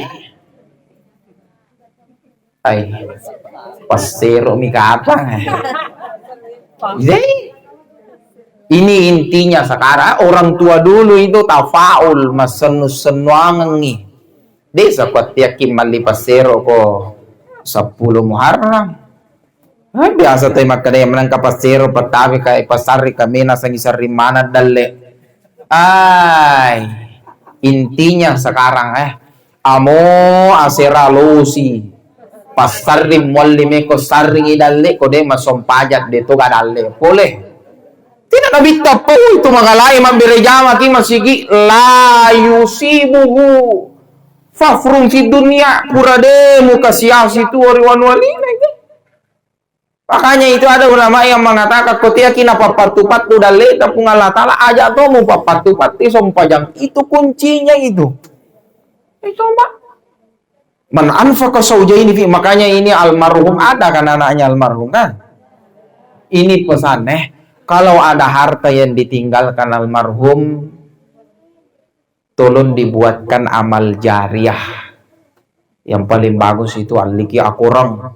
Ai. Passero mi kapang, eh. Jadi, ini intinya sekarang orang tua dulu itu tafaul, masennu-sennuangengi. Desa kuattiakki malli passero ko sepuluh Muharram. Ah, biasa toi makkeda menengka passero pettawi ka pasarri kamena sangi sarri mana dalle. Ai, intinya sekarang, eh, amo asera losi. Passarri mualli meko sarringi dalle ko de masompajat de toga dalle. Pole. Tidak nabitta pau itu magalai mabbere jama ki masigi la yusibuhu fafrun fid dunya pura de mukasiasi tu ori wanualina itu. Makanya itu ada ulama yang mengatakan, "Kotea kina pappattu-pattu dalle ta Puang Allah Ta'ala, aja to mu pappattu-pattu sompajang." Itu kuncinya itu. Eh, coba. Man anfaqa saujaini fi, makanya ini almarhum, ada kan anaknya almarhum kan? Ini pesan, eh, kalau ada harta yang ditinggalkan almarhum, tolong dibuatkan amal jariah. Yang paling bagus itu alliki akorang.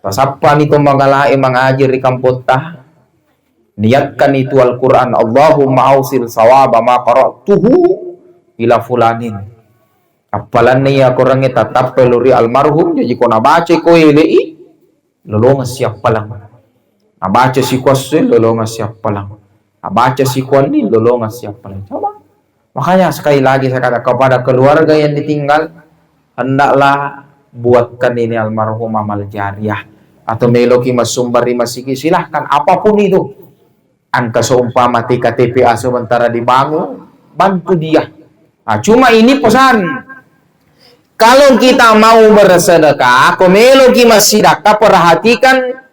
Tasappani to magalae mangaji ri kampotta. Niatkan itu Al-Quran, "Allahumma ausil sawaba ma qara'tuhu ila fulanin." Appalanna iya akorangnge tattappai lo ri almarhum, jaji ko nabaca ko elei, lolongeng siappalang. Nabaca sikuasse, lolongeng siappalang. Nabaca sikuanni, lolongeng siappalang. Coba. Makanya sekali lagi saya kata kepada keluarga yang ditinggal, hendaklah buatkan ini almarhum amal jariah. atau meloki massumbang ri masigi, silahkan, apapun itu. Engka seumpama T K T P A sementara dibangun, bantu dia. Nah, cuma ini pesan, kalau kita mau bersedekah, ko meloki massidakka, perhatikan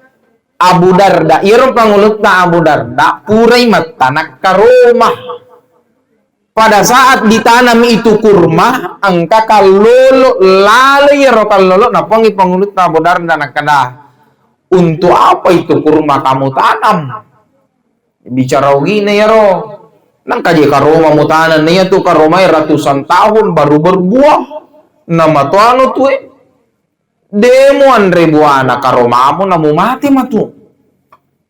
Abu Darda. Iyaro pangulutta Abu Darda purai mattaneng karoma. Pada saat ditanam itu kurma, engka kallolo, lalo iyaro kallolo, napongi pangulutta Abu Darda nakkeda, "Untuk apa itu kurma kamu tanam?" Bicara ogina iyaro. Nangka je karoma mutaneng, na iyatu karomae ratusan tahun baru berbuah. Namatoano tue. De muanre buana karomamu, namu mate matu.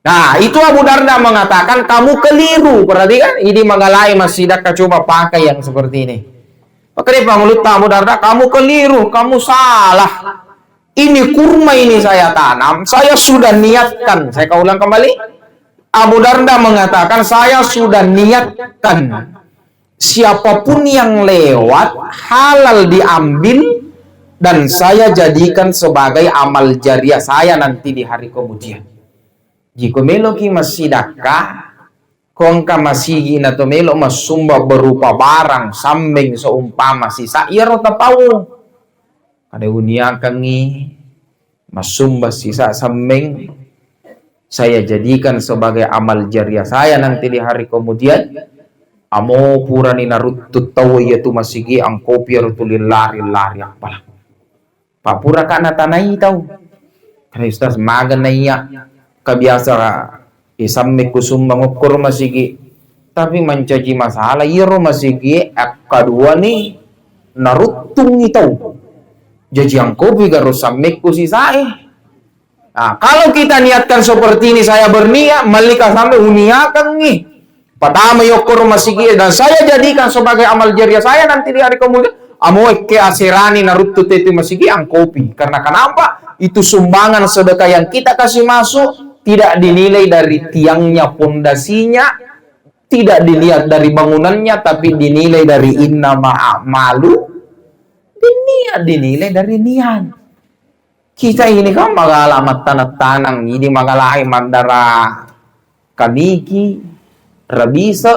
Nah, itu Abu Darda mengatakan, "Kamu keliru." Perhatikan, ini mengalai massidakka, coba pakai yang seperti ini. Makanya pangulutta Abu Darda, "Kamu keliru, kamu salah. Ini kurma ini saya tanam, saya sudah niatkan." Saya ulang kembali. Abu Darda mengatakan, "Saya sudah niatkan. Siapapun yang lewat, halal diambil dan saya jadikan sebagai amal jariah saya nanti di hari kemudian." Jiko meloki massidakka, ko engka masigi na to melo massumba berupa barang, sammeng, seumpama sisa, iyaro tapau. Kada uniakangngi massumba sisa sammeng, saya jadikan sebagai amal jariah saya nanti di hari kemudian. Amo purani naruttu tau iyatu masigi, angkopi iyaro tuli lari-lari appala. Papura ka natanai tau. Karena Ustaz, maga naiya, ka biasa isamme kusumbang okkoro masigi. Tapi mancaji masalah, iyaro masigi akkaduani naruttungi tau. Jaji angkopi garo sammekku sisae. Nah, kalau kita niatkan seperti ini, saya berniat, mallika sampai uniakangi. Pertama yokkoro masigi, dan saya jadikan sebagai amal jariah saya nanti di hari kemudian. Amoe ke aserani naruttu tetu masigi angkopi. Karena kenapa? Itu sumbangan sedekah yang kita kasih masuk tidak dinilai dari tiangnya, pondasinya, tidak dilihat dari bangunannya, tapi dinilai dari innama a'malu binniat, dinilai dari niat. Kita ini kan magala mattaneng-taneng, ini magalai mandara kaniki, rabise,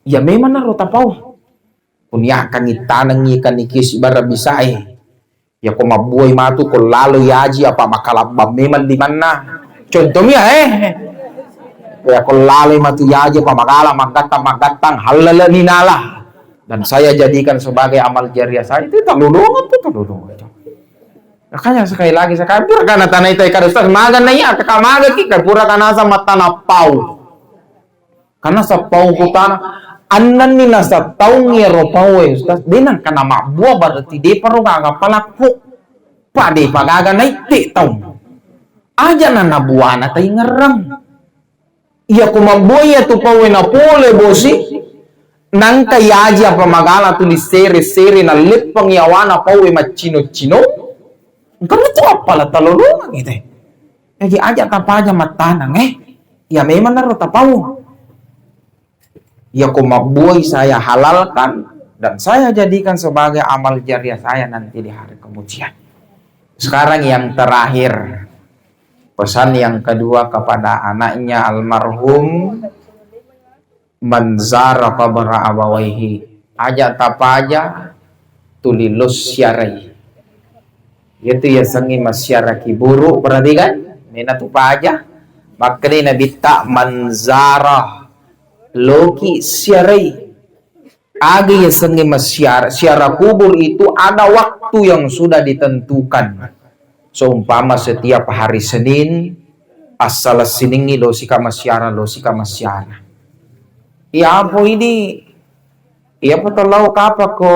ya memang naro tapau. Kuniakangi tanengi kaniki siba rabisae. Ya ko mabbuai matu ko lalo yaji apa makalabbang memang limanna. Contohnya eh. Ya ko lalo matu yaji apa magala maggattang-maggattang, hallala ninala. Dan saya jadikan sebagai amal jariah saya, itu talolongan tuh, talolongan. Makanya sekali lagi, sekali pura kana tanai tai kada Ustaz, maga na iya, kaka maga ki, ka pura kana sa mattana pau. Karena sapau kutana, annanni nasattaungi ero pau, eh, Ustaz, de nangka namabbua, berarti de paro gaga palakku. Pa de pa gaga naitte tau. Aja na nabuana tai ngerrang. Iya ko mabbuai iyatu pauwe napole bosi, nangka yaji apa magala tuli sere-sere naleppeng yawana pauwe maccino-cino, engka metu appala talolongang ite. Jadi aja tapaja mattaneng, eh, iya memang naro tapau. Iya ko mabbuai saya halalkan dan saya jadikan sebagai amal jariah saya nanti di hari kemudian. Sekarang yang terakhir, pesan yang kedua kepada anaknya almarhum, "Man zara qabra abawaihi." Aja tapaja tuli lo siarai. Iyatu yasengnge massiara kiburu, perhatikan, mena tu paja. Makkeda Nabitta, "Man zara," loki siarai. Aga yasengnge massiara, siara kubur itu ada waktu yang sudah ditentukan. Seumpama setiap hari Senin, assala siningngi losika massiara, losika massiara. Iya apa ini? Iya apa tau lao kapako?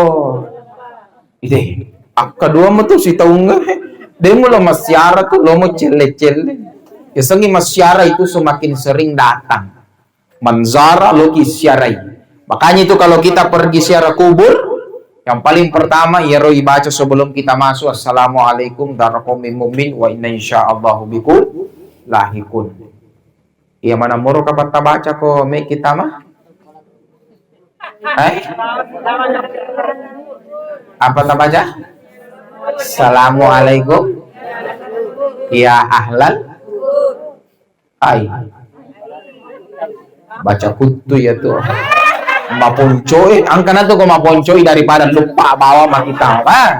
Ide, akka dua metu sitaungnge. Demo lo massiara tu, lo mo celle-celle. Yasengngi massiara itu semakin sering datang. Man zara loki siarai. Makanya itu kalau kita pergi siara kubur, yang paling pertama iyaro ibaca sebelum kita masuk, "Assalamualaikum dara qaumin mu'min wa inna insyaallahu bikum lahikun." Iya mana moro kapatta baca ko me kita mah? Eh? Apa tabaca? Assalamualaikum. Ya ahlal. Hai. Baca kuttu ya tu. Maponcoi, angkana tu ko maponcoi daripada lupa bawa makita. Ah.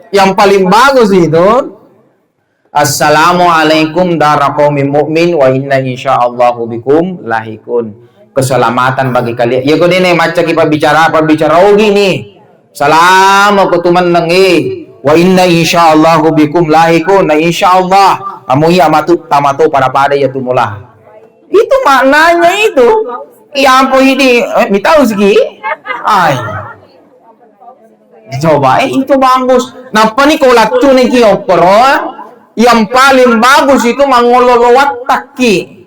Yang paling bagus itu, "Assalamualaikum dara qaumin mu'min wa inna insyaallahu bikum lahikun." Keselamatan bagi kalian. Ya ko dene macca ki pabbicara, pabbicara ogi ni. Salama ko tu menneng, eh. Wa inna insyaallahu bikum lahikun. Na insyaallah kamu iya matu tamato pada-pada ya tu mula. Itu maknanya itu. Iya ampo idi, eh, mitau siki. Ai. Coba, eh, itu bagus. Nappa ni ko lattu ni ki okkoro, yang paling bagus itu mangololo wattakki.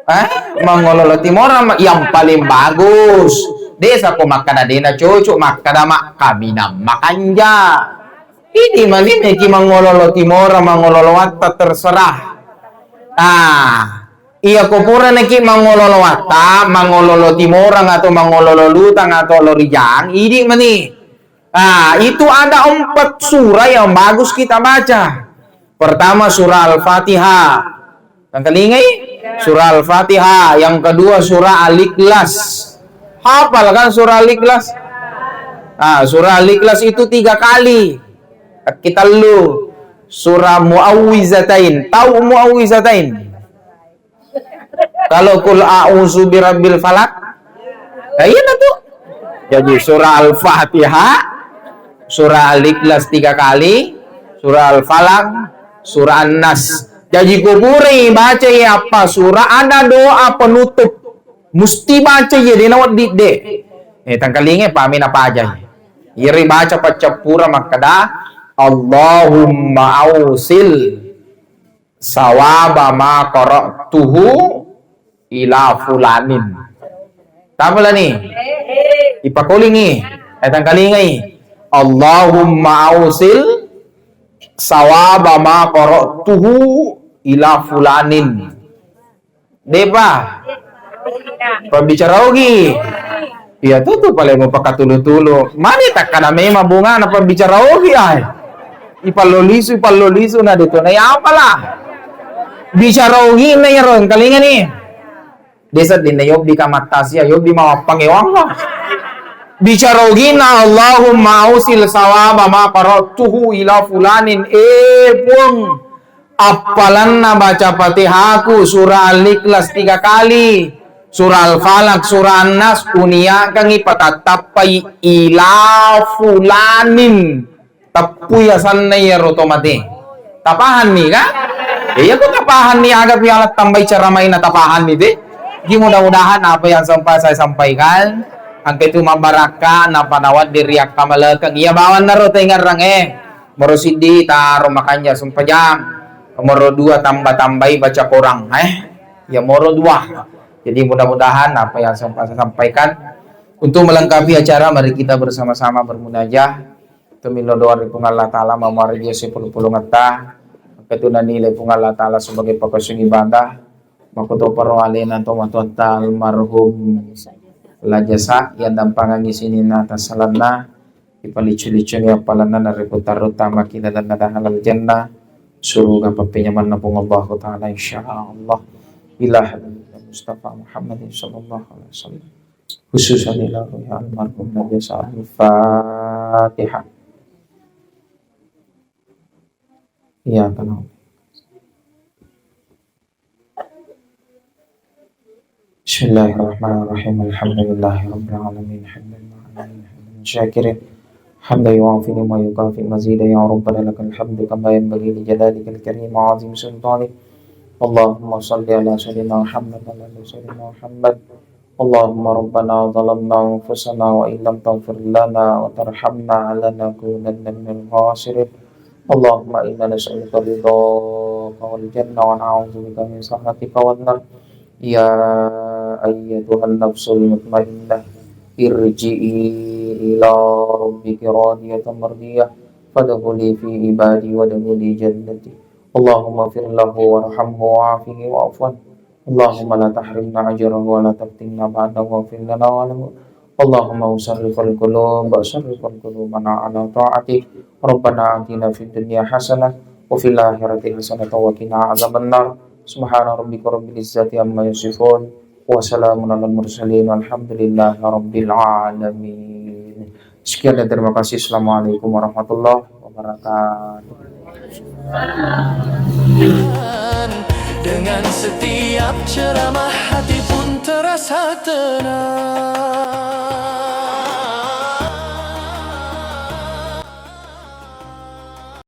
Eh, mangololo timorang ma-, yang paling bagus. Desa ko makkada dena cocok, makkada mak kaminang makanja. Ini mani meki mangololo timorang, mangololo watta terserah. Ah, iya ko pura neki mangololo watta, mangololo timorang atau mangololo lutang atau lorijang, idi mani. Ah, itu ada empat surah yang bagus kita baca. Pertama surah Al-Fatihah. Tangkalingai? Surah Al-Fatihah. Yang kedua surah Al-Ikhlas. Hafal kan surah Al-Ikhlas? Ah, surah Al-Ikhlas itu tiga kali. Kaki tellu. Surah Muawwizatain. Tahu Muawwizatain? Kalau kul a'udzu birabbil falak, nah, iya na tu. Jadi surah Al-Fatihah, surah Al-Ikhlas tiga kali, surah Al-Falaq, surah An-Nas. Jadi ko purai baca ya apa surah, ada doa penutup. Musti baca ya, dena wedding de. Eh, tangkalinga pami na paja. Iri baca paccappura makkada, Allahumma ausil sawaba ma qara'tuhu ila fulanin. Tapalani? Ipakolingi. Eh, tangkalingai. Allahumma ausil sawaba ma qara'tuhu ila fulanin. Depa. Pabbicara ogi. Iya, tutu pale mupakatulu-tulu. Mani takkada memang bungana pabbicara ogi, ai. Ipallo lisu, ipallo lisu, na deto na apalah. Bicara ogi na iyaro, engkalinga ni. Desa dinna yobbi kamattasia, yobbi mawappangewang. Bicara ogi na Allahumma ausil sawaba ma qara'tuhu ila fulanin. Eh, Puang. Appalanna baca Fatihaku, surah Al-Ikhlas tiga kali, surah Al-Falaq, surah An-Nas, uniakangi patattappai ila fulanin. Teppui asanna iyaro to mate. Tapahanni, kan? Iya, ko tapahanni, aga pi alat tambai cara maina tapahanni, te? Jadi, mudah-mudahan apa yang sempat saya sampaikan, engka itu mabbarakka, napa nawaddiri akkamalakeng. Iya, bawang naro tengarang, eh. Nomoro siddi taro makanja sempajang, nomoro dua tamba-tambai baca korang, eh. Ya nomoro dua. Jadi mudah-mudahan apa yang sempat saya sampaikan. Untuk melengkapi acara, mari kita bersama-sama bermunajah. Untuk millo doa ri Puang Allah Ta'ala, mamuareja sipulung-pulung etta. Ketunani le Puang Allah Ta'ala sebagai pakasung ibadah. Makkutoparo alena tomatoatta almarhum Lajasa yang dampangangi sininna tassalanna, ipaliccu-liccuni appalanna, narekko tarutta maki lalenna dahalal jannah, suruga pappenyamanna Puang Allahu Ta'ala, insyaallah. Ila hadratil Mustafa Muhammadin sallallahu alaihi wasallam. Khususan ila ruhi almarhum Lajasa. Al-Fatihah. Iya, tenang. Bismillahirrahmanirrahim. Alhamdulillahirabbil alamin. Hamdan yuwafi ni'amahu wa yukafi mazidah. Hamdan yuwafi ni'amahu wa yukafi mazidah. Ya Rabbana lakal hamdu kama yanbaghi li jalalikal karim wa azimi sultanik. Allahumma salli ala sayyidina Muhammad wa ala ali sayyidina Muhammad. Allahumma rabbana zalamna anfusana wa illam taghfir lana wa tarhamna lanakunanna minal khasirin. Allahumma inna nas'aluka ridhaka wal jannah wa na'udzubika min sakhatika wan nar. Ya ayyatuhan nafsul mutmainnah, irji'i ila rabbiki radiyatan mardiyah, fadkhuli fi ibadi wadkhuli jannati. Allahumma fir lahu warhamhu wa'afihi wa'fu anhu. Allahumma la tahrimna ajrahu wa la taftinna ba'dahu waghfir lana wa lahu. Allahumma musarrifal qulub, sarrifal qulubana ala ta'atik. Rabbana atina fid dunya hasanah wa fil akhirati hasanatan wa qina adzabannar. Subhana rabbika rabbil izzati amma yasifun. Wa salamun alal mursalin. Walhamdulillahi rabbil alamin. Sekian dan terima kasih. Assalamualaikum warahmatullahi wabarakatuh. Dengan setiap ceramah, hati pun terasa tenang.